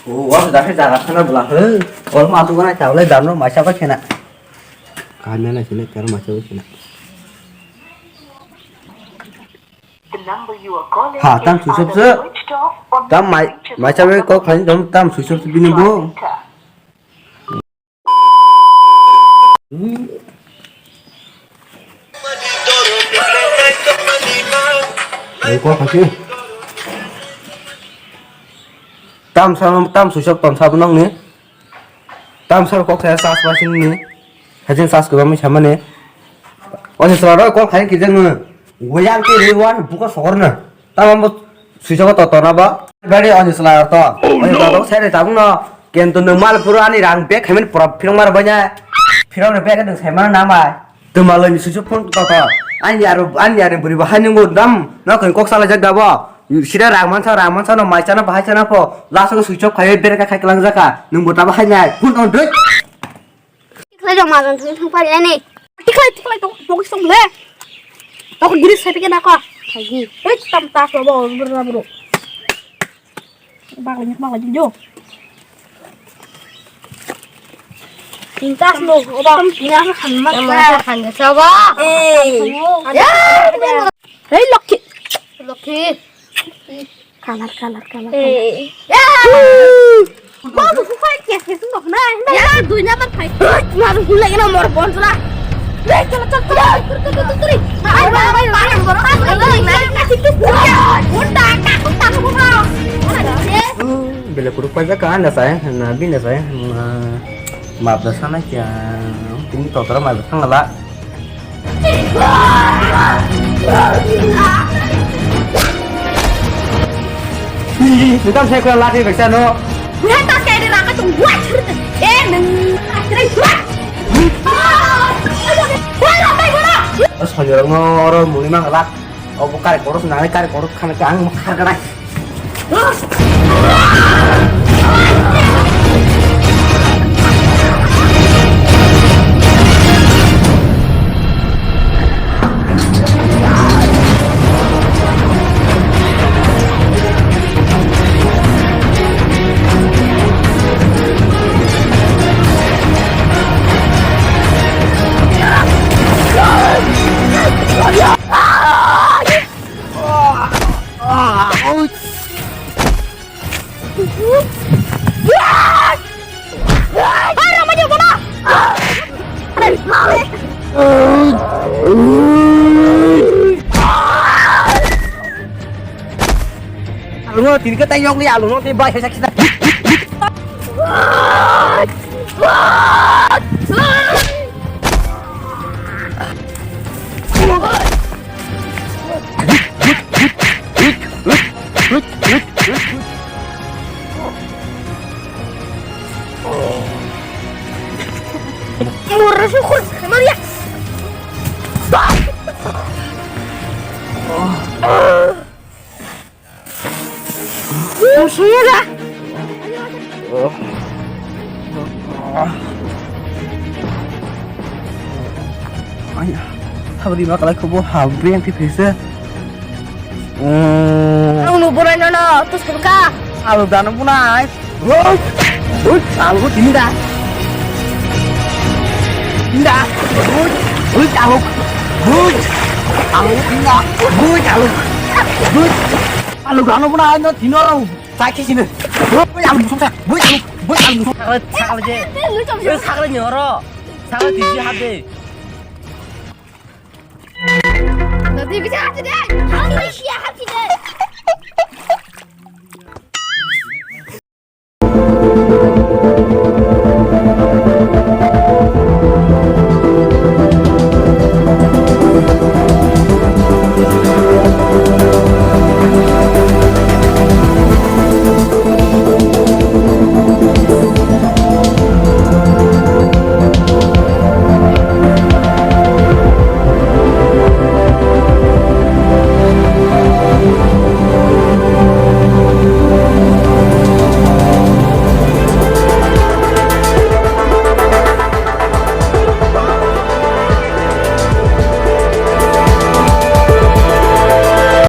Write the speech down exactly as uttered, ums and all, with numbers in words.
O, o jaga jaga khana bwla. He, ol ma tu gana chawle damno maisa ba khena. Kanya na khena kar maisa ba khena. Ha, tam switch off se. Tam mai, mai chawi kok khain tam, tam switch off se bini bo. Ai kok khain. Tam sa, tam switch off tam sa nang ni. Tam sar kok saya sas ba sini ni. Hajin sas ko bami sama ni. Oni sara kok khai ki jeng. Wayang ke rewan buka sokor na. Tam mo suisa ko to to na ba. Bari oni sara to. Oni sara to sere tabung no. Ken to nung mal pura ani rang bek khamen pura phirong mar banya. Phirong ni bek nung sai mar na mai. Tuma loi ni susu phone to to. Ani aro ani aro buri ba hai nung dam. No kok sala jag da ba. Sida rang mansa rang mansa no mai chana bahai chana po. Last ko switch off khai bere ka khai klang jaka. Nung bo ta ba hai nai. Phone on doi. Tikhlai jong magang thung thung pari ani. Tikhlai tikhlai tong tong song le. Tong giri sai pike na ko. Thagi. Hei tam ta ko bo bro bro. Bak le bak le jo. Tintas lo oba. Tintas lo khan ma. Tintas lo khan ma. Eh. Ya. Hei lokhi. Lokhi. Kalar, kalar, kalar, kalar. Eh. Ya. Babu, ku khai kes kes nong na. Ya, dui na ban khai. Babu, ku lagi na mor bon sula. Dei, chalo, chalo, chalo. Tur, tur, tur, tur, tur. Ai, ba, ba, ba, ba, ba, ba, ba. Bele kuruk paja ka anda saya, na bina saya, ma, ma da sana kya, tumi totora ma da sana la. Nang sai kula lati beksa no. Nang ta kaya ni raka tung buat. Eh, nang. Sonjorong no oro muni mang la. Obo kare koros nang kare koros khana kang khar kara. Alungo tini khe tai yokli alungo tei bai sai saksa. Murah syukur, Maria. Saya dah. Ai, habri ma kalai khubo habri yang tipis. Ang nu burai nono, tus kurka. Alu dano bunai. Bus, bus, alu tinda. Tinda. Bus, bus, alu. Bus, alu tinda. Bus, alu. Bus. Alu dano bunai no tino. Sakhe sini. Bus, alu musung sa. Bus, alu. Bus, alu musung. Sakle, sakle je. Sakle nyoro. Sakle tiji hade. Nadi bisa aja deh. Apa sih?